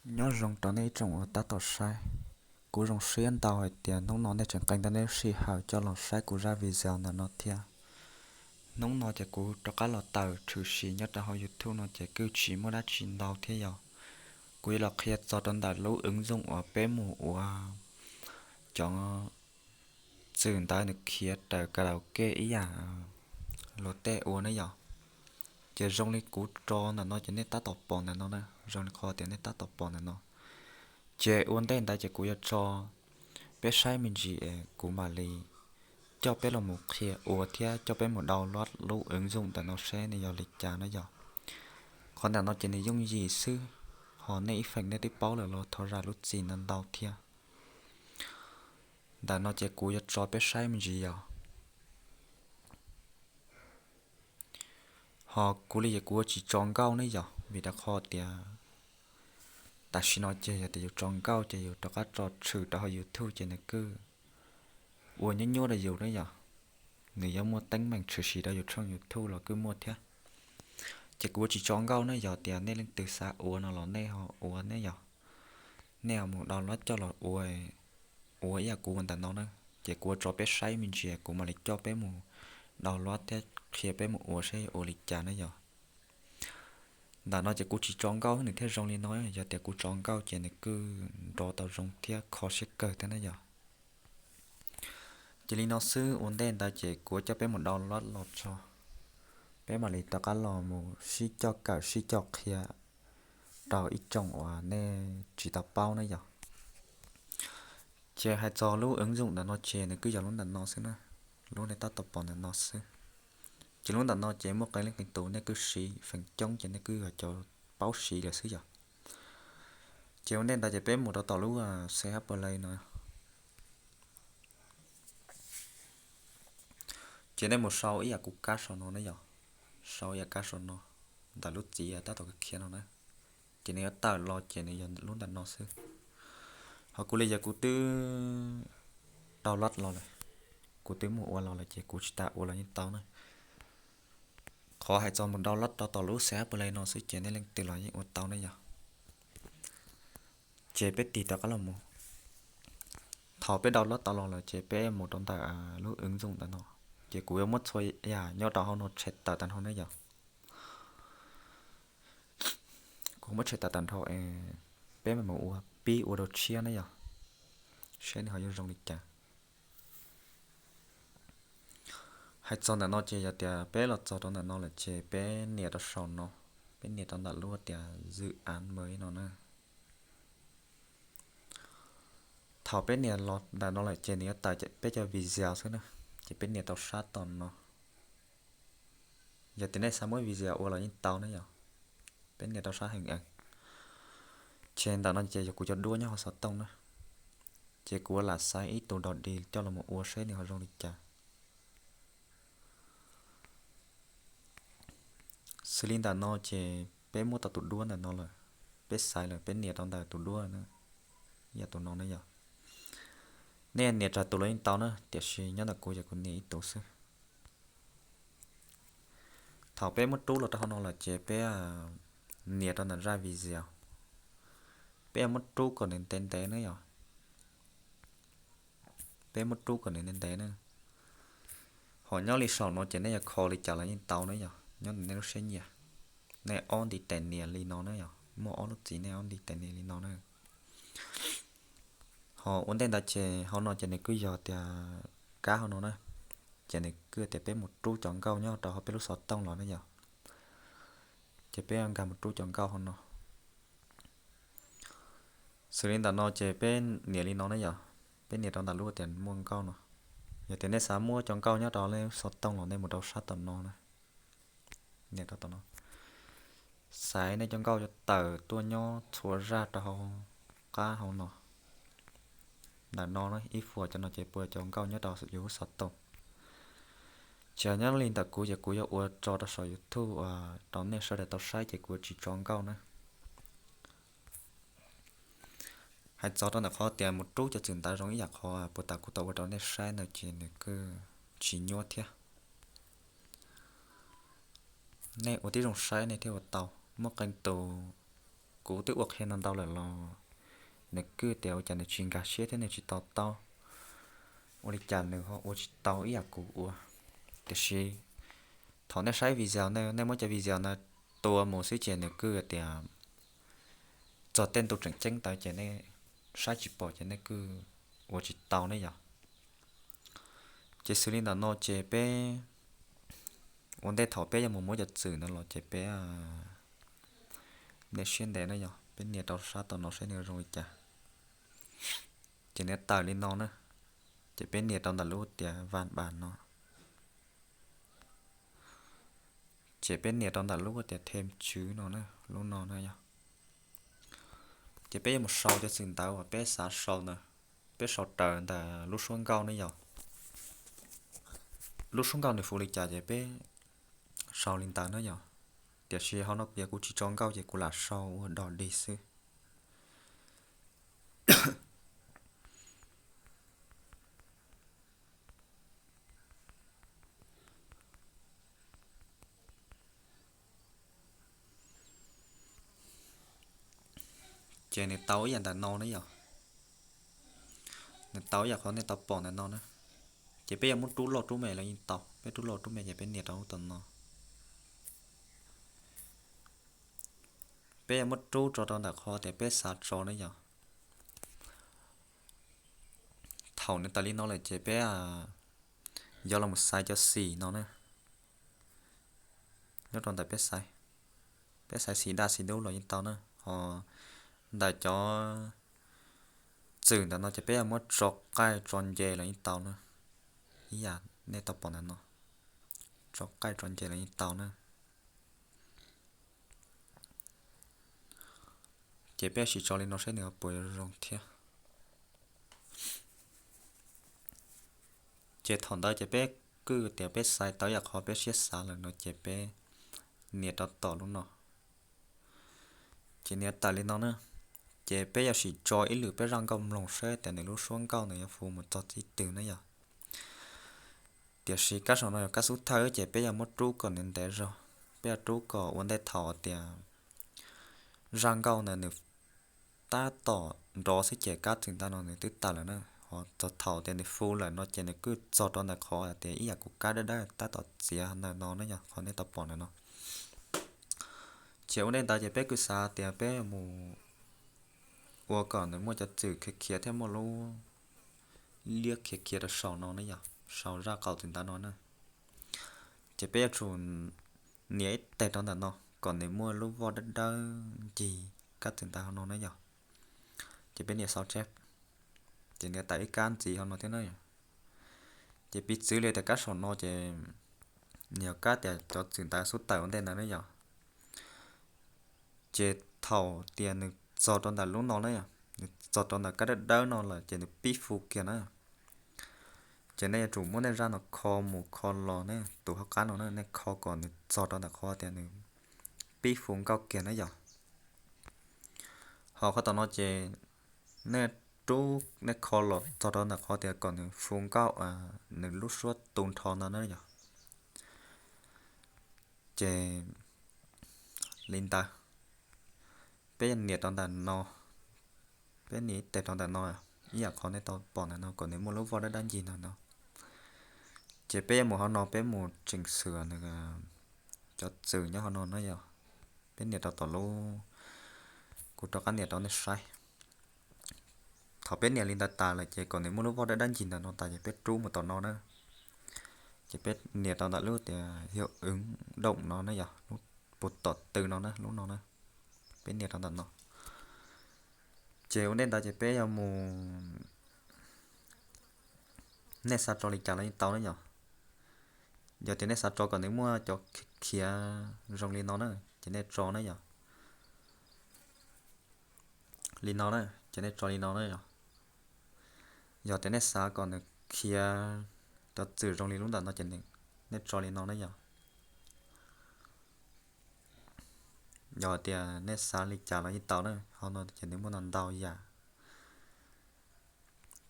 Nyob zoo rau nej ib tsoom uas tab tom saib. Kuv zoo siab ntau hais tias hnub no nej tseem qee tau nej lub sij hawm coj los saib kuv zaj video ntawm no thiab. Hnub no ces kuv rov qab los tawm tshwm sim nyob rau hauv YouTube no ces kuj tsis muaj dab tsi ntau thiab yog kuv yuav los qhia txog rau ntawm lub ứng dụng uas peb mus ua cov txwm ntawd nws khiav raws karaoke ib yam luag tej ua ne yom. Ces zoo li kuv tso ntawm no ces nej tab tom pom ntawm no na, zoo li qhov tias nej tab tom pom ntawm no. Ces ua ntej ntawd ces kuv yuav tso peb saib me ntsis es kuv mam li coj peb los mus qhia ua thiab coj peb mus download lub ứng dụng ntawm no seb nws yog li cas na yom. Qhov ntawm no ces nws yooj yim xwb, ho nej ib feem nej twb paub lawm los thov zam lub txim ntau ntau thiab. Ntawm no ces kuv yuav tso peb saib me ntsis yom. Ho kuv li ces kuv yuav tsis tso nkauj ne yom, vim rau qhov tias tam sim no ces yog tias yus tso nkauj ces yus rov qab tso tshwm rau hauv YouTube ces nws kuj ua nyuaj nyuaj rau yus ne yom. Nws yuav muaj teeb meem tshwm sim rau yus tshooj YouTube los kuj muaj thiab. Ces kuv yuav tsis tso nkauj ne, yog tias nej leej twg xav ua no los nej ho ua ne yom. Nej ho mus download coj los ua, ua ib yam kuv ua ntawm no na. Ces kuv ua tso peb saib me ntsis kuv mam li coj peb mus download thiab qhia peb mus ua seb ua li cas na yom. Ntawm no ces kuv tsis tso nkauj nws thiaj zoo li no, yog tias kuv tso nkauj ces nws kuj nrov tau zoo thiab kho siab kawg thiab na yom. Ces li no xwb, ua ntej ntawd ces kuv coj peb mus download los tso, peb mam li rov qab los mus sib coj kawm sib coj qhia rau ib tsoom uas nej tsis tau paub na yom. Ces hais txog lub ứng dụng ntawm no ces nws kuj yog lub ntawm no xwb na, lub nej tab tom pom ntawm no xwb. Ces lub ntawm no ces muaj qee leej qee tus nej kuj siv, feem coob ces nej kuj yog cov paub siv lawm xwb yom. Ces ua ntej ntawd ces peb mus rau tom lub CH Play no. Ces nej mus sau ib yam kuv kab saum no ne yom, sau ib yam kab saum no, ntawm lub txiv tab tom khiav no na. Ces nws yuav tawm los ces nws yog lub ntawm no xwb. Ho kuv li yog kuv twb download los lawm, kuv twb mus ua los lawm ces kuv tsis tas ua los yeej tau na. Qhov hais txog mus download rau tom lub CH Play no xwb ces nej leej twg los yeej ua tau ne yom. Ces peb tig rov qab los mus. Thaum peb download tau los lawm ces peb mus rau ntawm lub ứng dụng ntawm no. Ces kuv yuav muab txhua yam nyob rau hauv no tshem tawm tag nrho ne yom. Kuv muab tshem tawm tag nrho es peb mam mus ua pib ua rau tshiab ne yom, seb nws ho yuav zoo li cas. Hais txog ntawm no ces yog tias peb los txog rau ntawm no lawm ces peb nias rau saum no, peb nias rau ntawm lub tias dự án mới no na. Thaum peb nias los ntawm no lawm ces nws yuav tawm peb cov video xwb na, ces peb nias rau sab tom no. Yog tias nej xav muab video ua los yeej tau na yom. Peb nias rau sab hình ảnh. Ces ntawm no ces yog kuv cov duab nyob hauv xov tooj na. Ces kuv ua lam xaiv ib tug dog dig coj los mus ua seb nws ho zoo li cas. Xws li ntawm no ces peb muab tau tus duab ntawm no lawm, peb xaiv lawm peb nias rau ntawm tus duab na, yog tus no ne yom. Nej nias tsawg tus los yeej tau na, tiam sis nyob ntawm kuv yog kuv nias ib tus xwb. Thaum peb muab rub los rau hauv no lawm ces peb nias rau ntawm zaj video, peb muab rub kom nws ntev ntev na yom. Peb muab rub kom nws ntev ntev na. Ho nyob li saum no ces nej yuav kho li cas los yeej tau na yom, nyob ntawm nej lub siab nyiam. Nej ob ntiv tes nias li no na yom, muaj ob lub txiv nej ob ntiv tes nias li no na. Ho ua ntej ntawd ces hauv no ces nws kuj yog tias kab hauv no na, ces nws kuj tias peb mus rub cov nkauj nyob rau hauv peb lub xov tooj los na yom. Ces peb nkag mus rub cov nkauj hauv no. Xws li ntawm no ces peb nias li no na yom, peb nias rau ntawm lub tias muaj nkauj no. Yog tias nej xav muab cov nkauj nyob rau nej lub xov tooj los nej mus rau sab tom no na, nias rau tom no, xaiv nej cov nkauj yuav tawm tuaj nyob txhua zaj rau hauv qab hauv no. Ntawm no ib fuas cov no ces puas cov nkauj nyob rau yus lub xov tooj. Ces nyob li ntawm kuv ces kuv yuav ua tso rau saum YouTube rau nej sawv daws tau saib ces kuv tsis tso nkauj na. Hais txog rau ntawm qhov tias mus rub cov txwm ntawv zoo ib yam qhov puag ta kuv tau ua rau nej saib ntawd ces nws kuj tsis nyuaj thiab. Nej ua tib zoo saib nej thiaj ua tau. Muaj qee tus kuv twb ua qhia no ntau lawm los nws kuj tias ua cas nws tsis nkag siab thiab nws tsis to taub, ua li cas nws ho ua tsis tau ib yam kuv ua. Tiam sis thaum nej saib video, nej muab cov video no tua mus xwb ces nws kuj tias txog tej ntu tseem ceeb ntawd ces nej saib tsis pom ces nej kuj ua tsis tau ne yom. Ces xws li ntawm no ces peb ua ntej thaum peb yuav mus muab cov txwm ntawd los ces peb nej siab ntev na yom, peb nias rau sab tom no saib nws zoo li cas. Ces nws tawm li no na, ces peb nias rau ntawm lub tias vas npas no. Ces peb nias rau ntawm lub tias thêm chứ no na, lub no na yom. Ces peb yuav mus sau cov txwm ntawv uas peb xav sau ntawd, peb sau raws ntawm lub suab nkauj ne yom. Lub suab nkauj nws hu li cas ces peb sau li ntawd na yom. Tiam sis hauv no yog kuv tsis tso nkauj ces kuv lam sau ua dog dig xwb. Ces nws tau ib yam ntawm no na yom. Nws tau ib yam qhov nej tau pom ntawm no na. Ces peb yuav muab rub loj rub me los yeej tau, peb rub loj rub me ces peb nias rau lub tom no. Peb yuav muab rub tso rau ntawm qhov tias peb xav tso ne yom. Thaum nws tawm li no lawm ces peb yuav los mus xaiv cov xim no na. Nyob rau ntawm peb xaiv, peb xaiv xim daj xim dub los yeej tau na. Ho ntawm cov txwm ntawm no ces peb yuav muab tso qaij tso nce los yeej tau na. Ib yam nej tau pom ntawm no, tso qaij tso nce los yeej tau na. Ces peb sim tso li no saib nws puas yuav zoo thiab. Ces thaum ntawd ces peb kuj tias peb xaiv tau yam qhov peb siab xav lawm no ces peb nias rau tom lub no. Ces nws tawm li no na. Ces peb yuav sim tso ib lwm peb zaj nkauj mloog saib tias nws lub suab nkauj nws yuav hu mus txog txij twg na yom. Tiam sis kab saum no yog kab xub thawj ces peb yuav muab rub kom nws ntev zog, peb yuav rub kom ua ntej thaum tias zaj nkauj ntawd nws tab tom nrov xwb ces kab txwm ntawv no nws twb tawm lawm na. Ho txog thaum tias nws hu lawm no ces nws kuj txog rau ntawm qhov tias ib yam kuv kab dawb dawb tab tom txiav ntawm no na yog qhov nej tau pom ntawm no. Ces ua ntej ntawd ces peb kuj xav tias peb mus ua kom nws muaj cov txwm khiav khiav thiab muaj lub liab khiav khiav rau saum no na yom, saum zaj qaum txwm ntawv no na. Ces peb yuav tsum nias ib teg rau ntawm no kom nws muaj lub voj dawb dawb ncig kab txwm ntawv hauv no na yom. Ces peb nias xauv tseb, ces nws tawm ib kab ntxiv hauv no thiab na. Ces piv txwv li tias kab saum no ces nws yog kab tias cov txwm ntawv xub tawm ua ntej ntawd na yom. Ces thaum tias nws txog rau ntawm lub no na, nws txog rau ntawm kab dawb dawb no lawm ces nws pib fu kiag na. Ces nej yuav tsum muab nej zaj no kho mus kho los ne, tus hauv qab no na, nej kho kom nws txog rau ntawm qhov tias nws pib fu nkauj kiag na yom. Ho qhov tom no ces nej rub nej kho los txog rau ntawm qhov tias kom nws fu nkauj, nws lub suab tu nrho ntawd na yom. Ces li ntawd, peb nias rau ntawm no, peb nias ib teg rau ntawm no, ib yam qhov nej tau pom ntawm no kom nws muaj lub voj dawb dawb ncig ntawm no. Ces peb yuav mus hauv no peb mus tseem xwm nws cov txwm nyob hauv no na yom. Peb nias rau tom lub, kuv rov qab nias rau nej saib. Thaum peb nias li ntawd tas lawm ces kom nws muaj lub voj dawb dawb ncig ntawm no tas ces peb rub mus tom no na. Ces peb nias rau ntawm lub tias hiav wv doom no na yom, lub puag tom tw no na, lub no na. Peb nias rau ntawm no. Ces ua ntej ntawd ces peb yuav mus, nej xav tso li cas los yeej tau na yom. Yog tias nej xav tso kom nws muaj cov khiav zoo li no na ces nej tso na yom. Li no na ces nej tso li no na yom. Yog tias nej xav kom nws khiav cov txwm zoo li lub ntawm no ces nej tso li no na yom. Yog tias nej xav li cas los yeej tau na, hauv no ces nws muaj ntau ntau yam.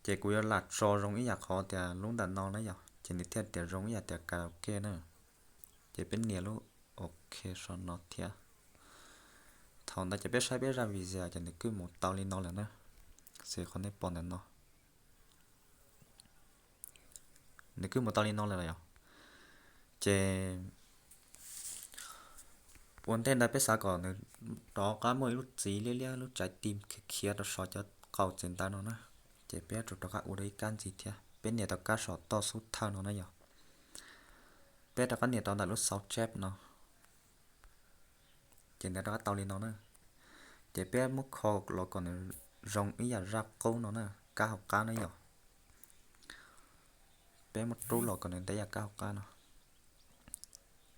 Ces kuv yuav lam tso zoo ib yam qhov tias lub ntawm no na yom, ces nws thiaj tias zoo ib yam tias karaoke na. Ces peb nias lub ok saum no thiab. Thaum ntawd ces peb saib peb zaj video ces nws kuj mus tau li no lawm na. Xws qhov nej pom ntawm no, nws kuj mus tau li no lawm yom. Ces ua ntej ntawd peb xav kom nws rov qab muaj ib lub txiv liab liab, lub tsaiv tim khiav khiav rau saum cov qaum txwm ntawd no na, ces peb yuav tsum rov qab ua dua ib kab ntxiv thiab. Peb nias rau kab saum toj xub thawj no na yom. Peb rov qab nias rau ntawm lub xau tseb no, ces nws rov qab tau li no na. Ces peb muab kho los kom nws zoo ib yam zaj qub no na, kab hauv qab na yom. Peb muab rub los kom nws ntev ib yam kab hauv qab no.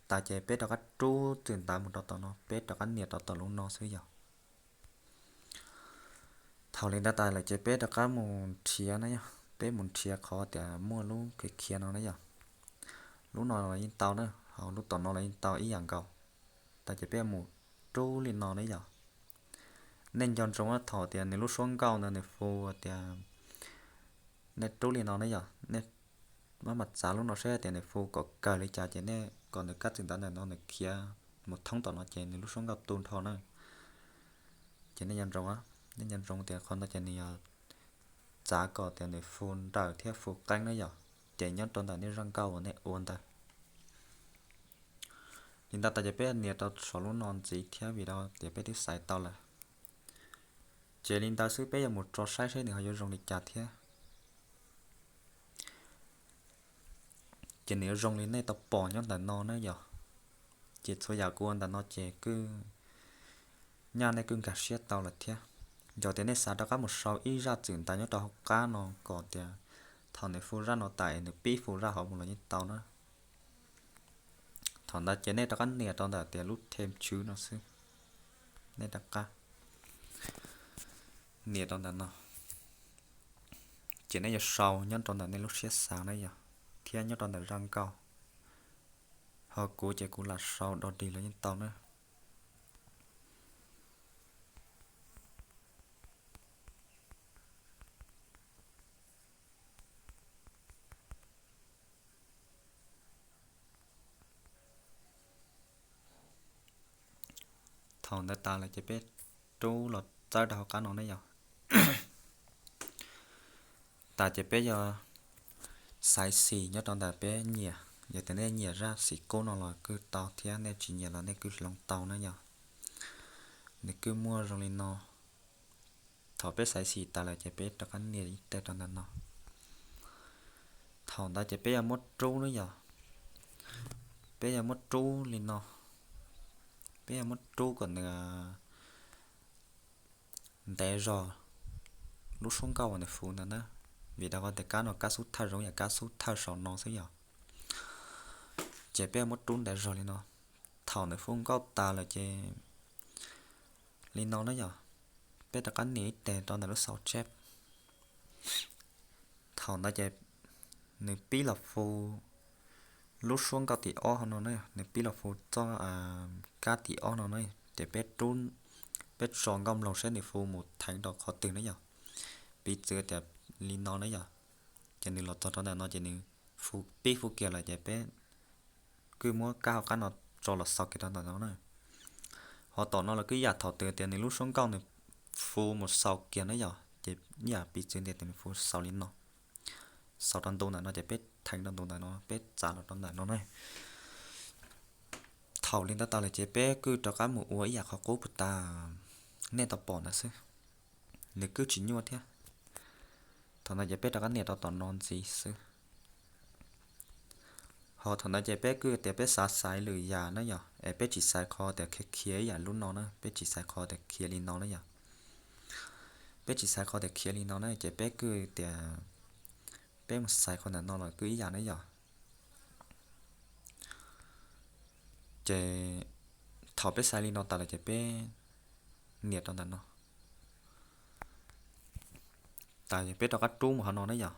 Tas ces peb rov qab rub txwm ntawd mus rau tom no, peb rov qab nias rau tom lub no xwb yom. Thaum li ntawd tas lawm ces peb rov qab mus nrhiav na yom, peb mus nrhiav qhov tias muaj lub khiav khiav no na yom. Lub no los yeej tau na, ho lub tom no los yeej tau ib yam nkaus. Tas ces peb mus rub li no ne yom. Nej nco ntsoov thaum tias nws lub suab nkauj ntawd nws hu tias, nej rub li no ne yom, nej maj mam txav lub no seb tias nws hu kom kawg li cas ces nej kom nws kab txwm ntawd ntawm no nws khiav mus thoob tom no ces nws lub suab nkauj tu nrho na. Ces nej nco ntsoov, nej nco ntsoov tias qhov ntawd ces nws yog txav kom tias nws hu nrawm thiab hu qeeb na yom. Ces nyob rau ntawm nej zaj nkauj uas nej ua ntawd. Li ntawd tas ces peb nias rau saum lub no ntxiv thiab vim rau tias peb twb xaiv tau lawm. Ces li ntawd xwb peb yuav mus tso saib seb nws ho yuav zoo li cas thiab. Ces nws yuav zoo li nej tau pom nyob ntawm no na yom. Ces txhua yam kuv ua ntawm no ces kuj nyaj nej kuj nkag siab tau lawm thiab. Yog tias nej xav rov qab mus sau ib zaj txwm ntawd nyob rau hauv qab no kom tias thaum nws hu zaj no tas es nws pib hu zaj hauv mus los yeej tau na. Thaum ntawd ces nej rov qab nias rau ntawm tias lub thêm chữ no xwb. Nej rov qab nias rau ntawm no, ces nej yuav sau nyob rau ntawm nej lub siab xav na yom, thiab nyob rau ntawm zaj nkauj. Ho kuv ces kuv lam sau dog dig los yeej tau na. Thaum ntawd tas lawm ces peb rub los txawb rau hauv qab no ne yom. Tas ces peb yog xaiv xim nyob rau ntawm peb nyiam, yog tias nej nyiam zaj xim qub no los kuj tau thiab, nej tsis nyiam los nej kuj hloov tau na yom. Nws kuj muaj zoo li no. Thaum peb xaiv xim tas lawm ces peb rov qab nias ib teg rau ntawm no. Thaum ntawd ces peb yuav muab rub na yom. Peb yuav muab rub li no. Peb yuav muab rub kom nws ntev zog lub suab nkauj uas nws hu ntawd na. Vim rau qhov tias kab no kab xub thawj zoo yam kab xub thawj saum no xwb yom. Ces peb yuav muab rub ntev zog li no. Thaum nws hu nkauj tas lawm ces li no na yom, peb rov qab nias ib teg rau ntawm lub xau tseb. Thaum ntawd ces nws pib los hu lub suab nkauj tim ob hauv no na, nws pib los hu txoj kab tim ob no na, ces peb, peb tso nkauj mloog saib nws hu mus theev rau qhov twg na yom. Piv txwv tias li no na yom, ces nws los txog rau ntawm no ces nws hu, pib hu kiag lawm ces peb kuj muab kab hauv qab no tso los xaus kiag rau ntawm no na. Ho tom no los kuj ib yam, thaum twg tias nws lub suab nkauj nws hu mus xaus kiag na yom, ces ib yam piv txwv tias nws hu xaus li no, xaus rau ntu ntawm no ces peb theev rau ntu ntawm no, peb txav los rau ntawm no na. Thaum li ntawd tas lawm ces peb kuj rov qab mus ua ib yam qhov qub puag ta nej tau pom ntawd xwb, nws kuj tsis nyuaj thiab. Thaum ntawd ces peb rov qab nias rau tom no ntxiv xwb. Ho thaum ntawd ces peb kuj tias peb xav xaiv lwm yam na yom, es peb tsis xaiv qhov tias khiav khiav ib yam lub no na, peb tsis xaiv qhov tias khiav li no na yom. Peb tsis xaiv qhov tias khiav li no na ces peb kuj tias peb mus xaiv qhov ntawm no los kuj ib yam na yom. Ces thaum peb xaiv li no tas lawm ces peb nias rau ntawm no. Tas peb rov qab rub mus hauv no na yom.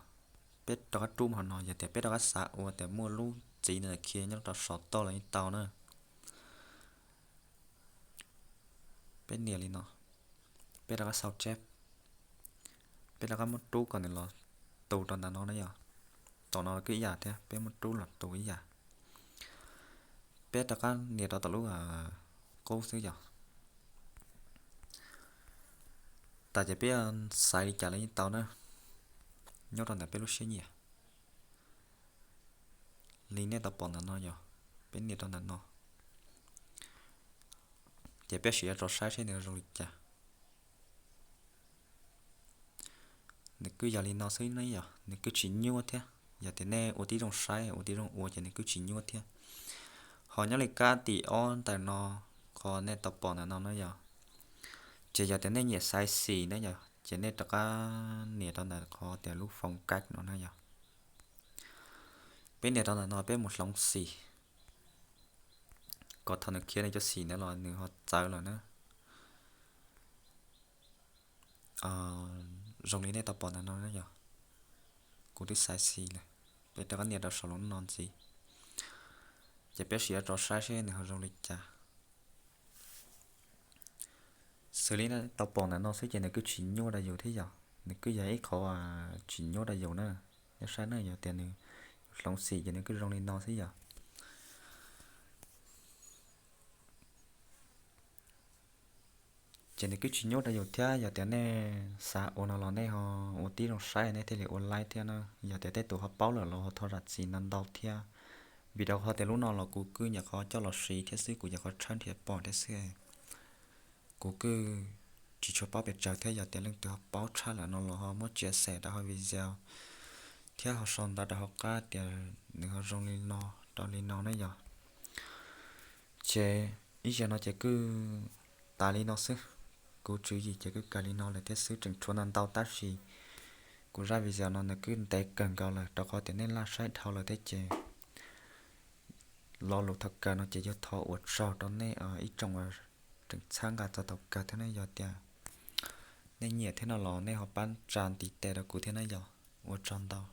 Peb rov qab rub mus hauv no, yog tias peb rov qab xav ua tias muaj lub txiv ntawd khiav nyob rau saum toj los yeej tau na. Peb nias li no, peb rov qab xau tseb, peb rov qab muab rub kom nws los tus rau ntawm no na yom. Tom no kuj ib yam thiab, peb muab rub los tus ib yam. Peb rov qab nias rau tom lub qub xwb yom. Tas ces peb xaiv li cas los yeej tau na, nyob rau ntawm peb lub siab nyiam. Li nej tau pom ntawm no yog, peb nias rau ntawm no, ces peb sim yuav rov saib seb nws zoo li cas. Nws kuj yog li no xwb ne yog, nws kuj tsis nyuaj thiab. Yog tias nej ua tib zoo saib ua tib zoo ua ces nws kuj tsis nyuaj thiab. Ho nyob li kab tim ob ntawm no, qhov nej tau pom ntawm no na yog, ces yog tias nej nyiam xaiv xim na yog, ces nej rov qab nias rau ntawm qhov tias lub phone jack no na yog. Peb nias rau ntawm no peb mus hloov xim, kom thaum nws khiav nws cov xim ntawd los nws ho txawv lawm na. Zoo li nej tau pom ntawm no na yog, kuv twb xaiv xim lawm. Peb rov qab nias rau saum lub no ntxiv, ces peb sim yuav rov saib seb nws ho zoo li cas. Xws li nej tau pom ntawm no xwb ces nws kuj tsis nyuaj rau yus thiab yog, nws kuj yog ib qhov tsis nyuaj rau yus na. Nej saib na, yog tias nws hloov xim ces nws kuj zoo li no xwb yog. Ces nws kuj tsis nyuaj rau yus thiab. Yog tias nej xav ua no los nej ho ua tib zoo saib nej thiaj li ua laib thiab na. Yog tias tej tus ho paub lawm los ho thov zam txim ntau ntau thiab. Vim rau qhov tias lub no los kuv kuj nyuam qhuav coj los siv thiab xwb, kuv nyuam qhuav tshawb nrhiav pom thiab xwb. Kuv kuj tsis tshua paub pes tsawg thiab, yog tias leej twg ho paub tshaj lawm no los ho muab tsia xem rau hauv video thiab ho sau ntawv rau hauv qab tias nws ho zoo li no rau li no na yog. Ces ib zaug no ces kuj tas li no xwb. Kuv tswv yim ces kuj kawg li no lawm thiab xwb, tseem tshuav ntau ntau tab sis kuv zaj video no nws kuj ntev kawg nkaus lawm rau qhov tias nej laj saib dhau lawm thiab ces lo lus thaum kawg no ces yuav thov ua tsaug rau nej ib tsoom uas tseem txhawb nqa txog thaum kawg thiab ne. Yog tias nej nyiam thiab no los nej ho pab tsa ntiv tes rau kuv thiab na yog. Ua tsaug ntau.